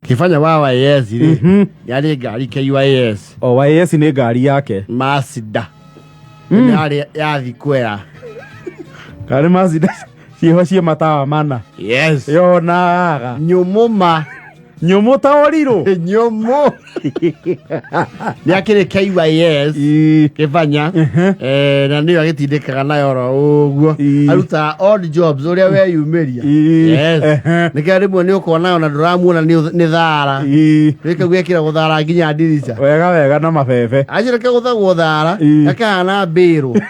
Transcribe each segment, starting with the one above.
Kĩbanya wa YS rĩ, yarĩ ngari KYS. O YS nĩ ngari yake. Mazda. Yarĩ ya thikwea. Ngari Mazda ciĩho ciĩ matawa mana. Yes. Yonaga. Nyũmũ ma. Nyũmũ ta ũrirũ. Nyũmũ. Nĩ akĩrĩ KYS. Kĩbanya. Na nĩyo agĩtindĩkaga nayo oro ũguo. Arutaga odd jobs ũrĩa weyumĩria. Yes. Nĩkĩo rĩmwe nĩ ũkona ona ndũramuona nĩ thara. Rĩka gwĩkĩra gũthara nginya ndirica. Wega wega na mabebe. Acio gũthagwo thara gakahana mbĩrũ.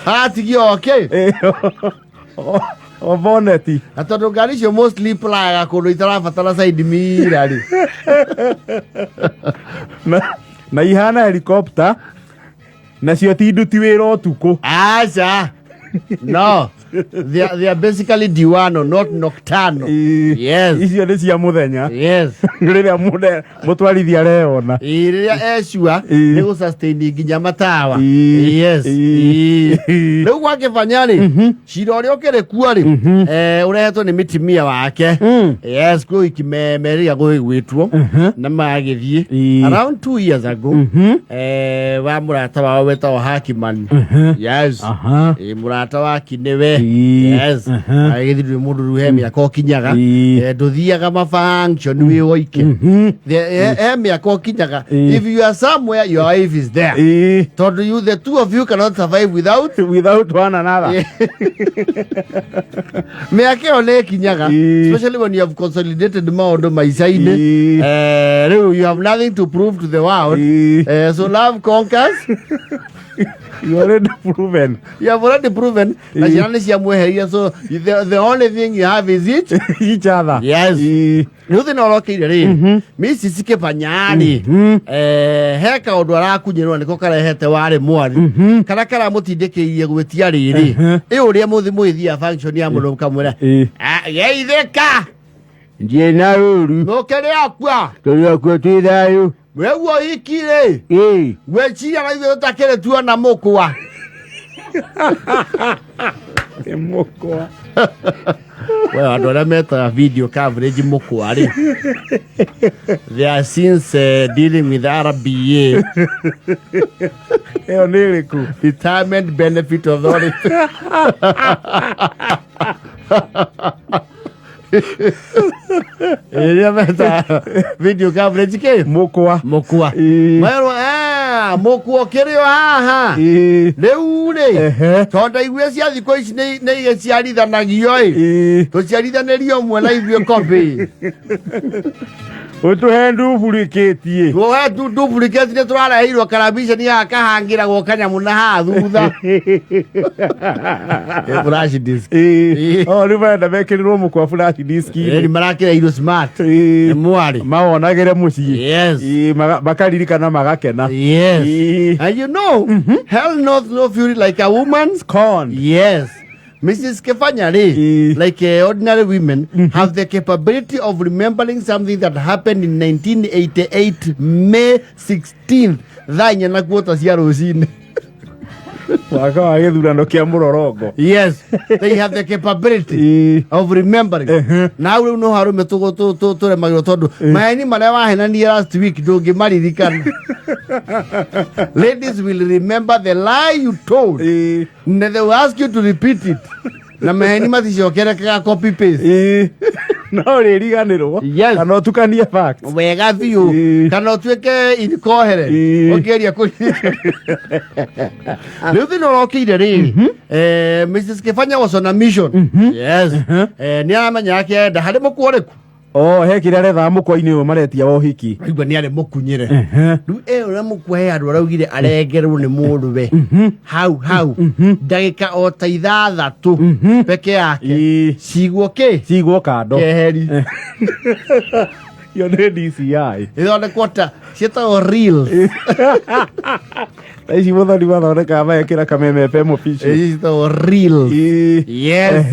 Atigio okay. O boneti. Na tondũ ngari icio mostly playaga kũndũ itarabatara side mirror rĩ. Na ihana helicopter nacio ti nduti wĩra ũtukũ. Aca. No. They are basically diurnal, not nocturnal. Yes. Icio nĩ cia mũthenya. Yes. Rĩrĩa mũtwarithia areyona. Ĩĩ, rĩrĩa ecua nĩ gũ sustain nginya matawa. Yes. Rĩu gwa Kĩbanya rĩ, cira ũrĩa ũkĩrĩ kuo rĩ, ũrehetwo nĩ mĩtimia wake. Yes, kwĩ ũhiki merĩga gwĩtwo na magĩthiĩ around 2 years ago, wa mũrata wao wetagwo Hakiman. Yes. Ĩĩ, mũrata waki nĩwe. Yes. Agĩgĩthiĩ ndũrĩ mũndũ rĩu he mĩaka ũkinyaga. Ndũthiaga ma function wĩ woike. He mĩaka ũkinyaga. If you are somewhere, your wife is there. Tondũ you the two of you cannot survive without without one another. Mĩaka ĩyo nĩ ĩkinyaga, especially when you have consolidated maũndũ maica-inĩ. Rĩu you have nothing to prove to the world. So love conquers. You already proven. You have already proven na ciana nĩ ciamweheria, so the only thing you have is it each other. Yes. Rĩu thĩna ũrokĩire rĩ, Mrs Kĩbanya rĩ, he kaũndũ arakunyĩrwo nĩko karehete warĩ mwari karĩa karamũtindĩkĩirie gwĩtia rĩrĩ ĩ ũrĩa mũthi mũgĩthiaga function ya mũndũ mũkamwĩra, "Ah, geithĩka." Ndiĩ na ũru. Mũkĩrĩ akua. Tũrĩ okuo twĩ thayũ. Rĩu ũhiki rĩ, gwĩciria na ithuĩ tũtakĩrĩ tuona mũkwa. Nĩ mũkwa. We andũ arĩa metaga video coverage mũkwa rĩ, they are since dealing with RBA. Ĩyo nĩ ĩrĩkũ? Retirement Benefit Authority. Ĩrĩa meta video coverage kĩ? Mũkwa. Mũkwa. Merwo mũkwa ũkĩrĩ o haha. Rĩu rĩ, tondũ ndaiguire cia thikũ ici nĩ igĩciarithanagio ĩ. Tũciarithanĩrie ũmwe na ithuĩ copy. Ũtũhe ndubulĩkĩtie. Tuoe duplicate nĩ tũrareheirwo karabiceni gaka kahangĩragwo kanyamũ na haha thutha. Flash disk. O rĩu marenda mekĩrĩrwo mũkwa flash disk. Ĩni marakĩreheirwo smart. Nĩ mwarĩ. Mawonagĩre mũciĩ. Yes. Makaririkana magakena. Yes. And you know, hell knows no fury like a woman's scorn. Yes. Mrs. Kefanya rĩ, like ordinary women, have the capability of remembering something that happened in 1988 May 16th, thaa 4:15 cia rũcinĩ. Mwaka wa gĩthurano kĩa mũrorongo. Yes, they have the capability of remembering. Na hau rĩu no harũme tũremagĩrwo tondũ maheni marĩa wahenanie last week ndũngĩmaririkana. Ladies will remember the lie you told and they will ask you to repeat it, na maheni maticokerekaga copy paste. No ũrĩriganĩrwo. Yes. Kana ũtukanie facts. Wega biũ, kana ũtuĩke incoherent ũkĩgeria kũririkana. Rĩu thĩna ũrokĩire rĩ, Mrs Kĩbanya was on a mission. Yes. Nĩ aramenya akĩenda harĩ mũkwa ũrĩkũ. O he kĩrĩa arethaga mũkwa-inĩ ũyũ maretia wa ũhiki. Raigua nĩ arĩ mũkunyĩre. Rĩu ĩyo ũrĩa mũkwa he andũ araugire arengerwo nĩ mũrũwe hau hau ndagĩka o ta 6 peke yake cigwo kĩ? Cigwo kando. Keheri. Iyo nĩ DCI. Ithondekwo ta ciĩtagwo reels. Thaa ici mũthoni mathondekaga magekĩra Kameme FM official. Ici ciĩtagwo reels. Yes.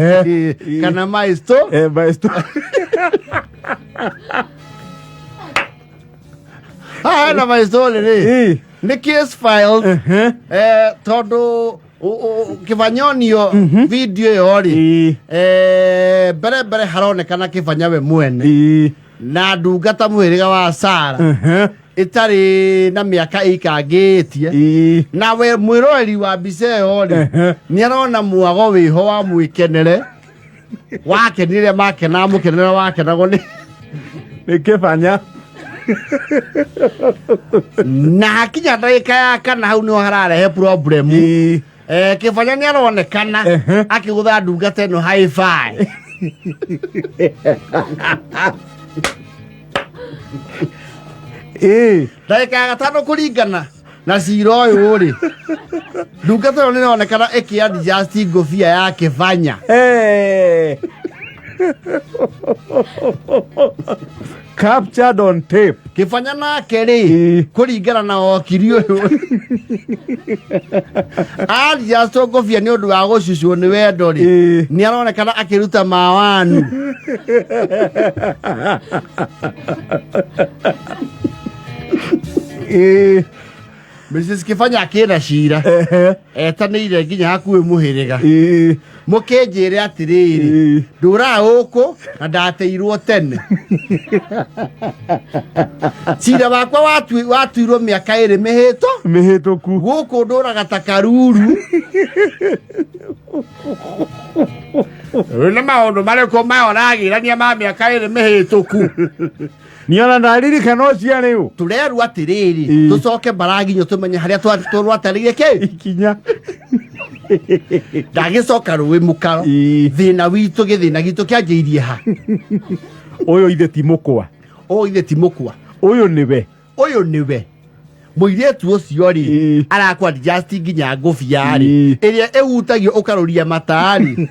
Kana maestro. Maestro. Haha hena my story rĩ, nĩ case files, tondũ Kĩbanyonio video ĩyo rĩ, mbere mbere haronekana Kĩbanya we mwene na ndungata mũhĩrĩga wa Sara ĩtarĩ na mĩaka ĩikangĩtie, na we mwĩroreri wa mbica ĩyo rĩ, nĩ arona mwago wĩho wa mwĩkenere wakenire makena mũkenere wakenagwo nĩ Nĩ Kĩbanya. Na hakinya ndagĩka ya kana, hau nĩho hararehe problem. Kĩbanya nĩ aronekana akĩgũtha ndungata ĩno high five. Ndagĩka ya gatano, kũringana na cira ũyũ rĩ, ndungata ĩyo nĩ ĩronekana ĩkĩ adjust ngũbia ya Kĩbanya. Hey. Captured on tape. Kĩbanya nake rĩ, kũringana na okiri ũyũ, adjust ngũbia nĩ ũndũ wa gũcucwo nĩ wendo rĩ, nĩ aronekana akĩruta mawanu. Mrs Kĩbanya akĩna cira, etanĩire nginya hakuhĩ mũhĩrĩga, mũkĩnjĩre atĩrĩrĩ, ndũraga gũkũ na ndateirwo tene, cira wakwa watuirwo mĩaka 2 mĩhĩto Mĩhĩtũku. Gũkũ ndũraga ta karuru. Rĩu nĩ maũndũ marĩkũ maya ũragĩrania ma mĩaka 2 mĩhĩtũku? Niona ndaririkana ũcio rĩu. Tũrerwo atĩrĩrĩ, tũcoke mbaraginyo tũmenye harĩa tũrwatarĩire kĩ ikinya. Ndagĩcoka rũĩ mũkaro. Thĩna witũ, gĩthĩna gitũ kĩanjĩirie ha? Ũyũ ithe ti mũkwa. Ũyũ ithe ti mũkwa. Ũyũ nĩwe. Ũyũ nĩwe mũirĩtu ũcio rĩ, arakwa adjust nginya ngũbia rĩ, ĩrĩa ĩhutagio ũkarũria matarĩ.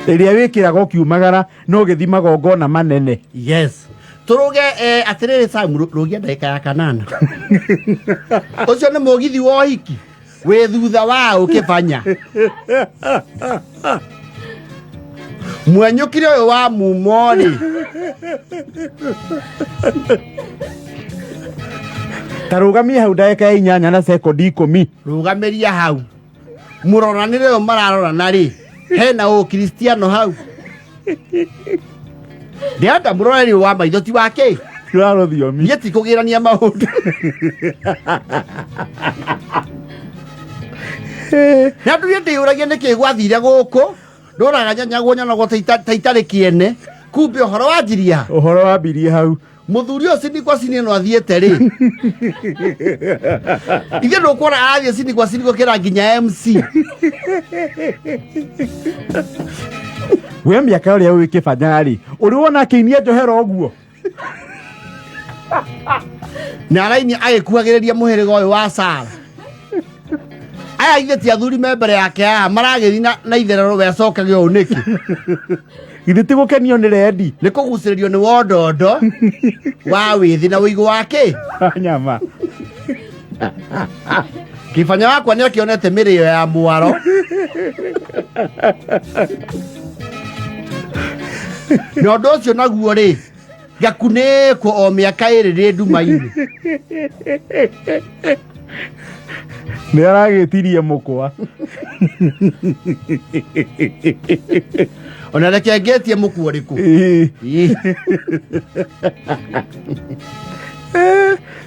Ĩrĩa wĩkĩraga ũkiumagara no ũgĩthiĩ magongona manene. Yes, tũrũge atĩrĩrĩ, Sam, rũgia ndagĩka ya kanana. Ũcio nĩ mũgithi wa ũhiki wĩ thutha wa ũkĩbanya mwenyũkire ũyũ wa mumo rĩ. Ta rũgamie hau ndagĩka ya 8 na sekondi 10. Rũgamĩria hau, mũroranĩre ũyũ mararorana rĩ, hena ũkristiano hau? Ndĩrenda mũroreri wa maitho ti wa kĩ. Ti wa rũthiomi. Niĩ ti kũgĩrania maũndũ na andũ. Niĩ ndĩyũragia nĩkĩ gwathire gũkũ ndũraga nyanyagwo nyonagwo ta itarĩ kĩene, kumbe ũhoro wanjiria. Ũhoro wambirie hau. Mũthuri ũyũ cini kwa cini ĩno athiĩte rĩ, ithuĩ ndũkuona arathiĩ cini kwa cini gũkĩra nginya MC. We mĩaka ũrĩa ũĩ Kĩbanya rĩ, ũrĩ wona akĩinia njohera ũguo? Na araini agĩkuhagĩrĩria mũhĩrĩga ũyũ wa Sara. Aya ithe ti athuri me mbere yake haha maragĩthi na itherero, we acokage ũũ nĩkĩ? Githĩ ti gũkenio nĩ rendi? Nĩ kũgucĩrĩrio nĩ wondondo wa wĩthĩ na ũigũ wa kĩ? Nyama. Kĩbanya wakwa nĩ akĩonete mĩrĩo ya mwaro. Na ũndũ ũcio naguo rĩ, ngakunĩkwo o mĩaka 2 rĩ nduma-inĩ. Nĩ aragĩtirie mũkwa. Ona reke ngĩtie mũkuo ũrĩkũ. Ĩ.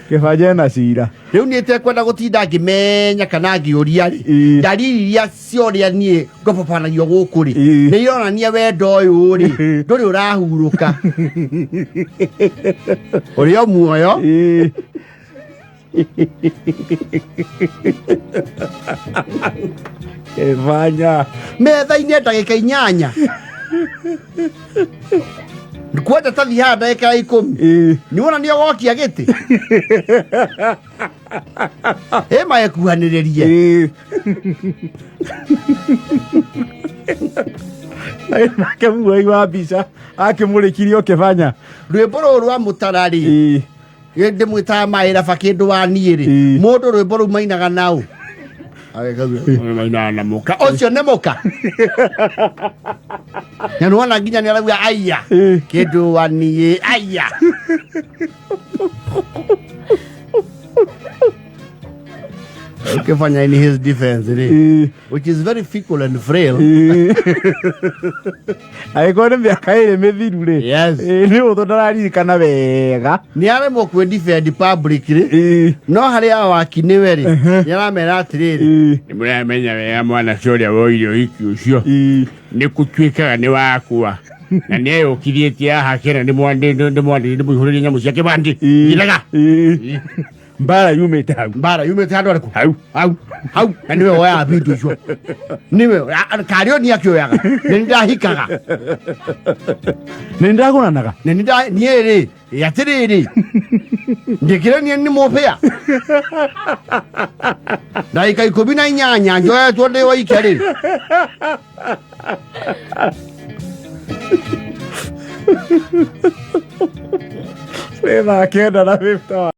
Kĩbanya ena cira. Rĩu niĩ tekwenda gũtinda ngĩmenya kana ngĩũria rĩ, ndariri iria cia ũrĩa niĩ ngobobanagio gũkũ rĩ, nĩ ironania wendo ũyũ rĩ ndũrĩ ũrahurũka, ũrĩ o muoyo. Kĩbanya. Metha-inĩ ndagĩka 8, kwenda ta thiĩ haha ndagĩka ya 10. Nĩ wona nĩ ũgokia gĩtĩ ĩ maekuhanĩrĩrie. Nake muoi wa mbica akĩmũrĩkirie Kĩbanya. Rwĩmbo rũrũ rwa mũtara rĩ, ndĩmwĩtaga maĩraba kĩndũ wa niĩ rĩ, mũndũ rwĩmbo rũu mainaga naũ mainaga na mũka ũcio nĩ mũka, na nĩwona nginya nĩ arauga aya kĩndũ wa niĩ aya. Kĩbanya in his defense rĩ, which is very fickle and frail. Angĩkorwo nĩ mĩaka ĩrĩ mĩthiru rĩ, nĩ ũthũ ndararirikana wega. Nĩ aremwo kwĩ defend publicly, no harĩ awaki nĩwe rĩ, nĩ aramera atĩrĩrĩ, nĩ mũramenya wega mwana ũcio ũrĩa woire ũhiki ũcio nĩ kũtuĩkaga nĩ wakwa na nĩ eyũkithĩtie haha kĩra nĩ mũihũrĩrie nyamũ cia kĩbandĩ githega. Mbara yumĩte hau. Mbara yumĩte handũ arĩkũ? Hau. Hau hau, na nĩwe woyaga bindu icio, nĩwe karĩ o niĩ akĩoyaga nĩ ndahikaga. Nĩ ndagũranaga. Nĩ niĩ rĩ, atĩrĩrĩ, ndĩkĩre niĩ nĩ mũbĩa ndagĩka 18 njoetwo ndĩ waike rĩ. Nĩ thaa 9 na 50.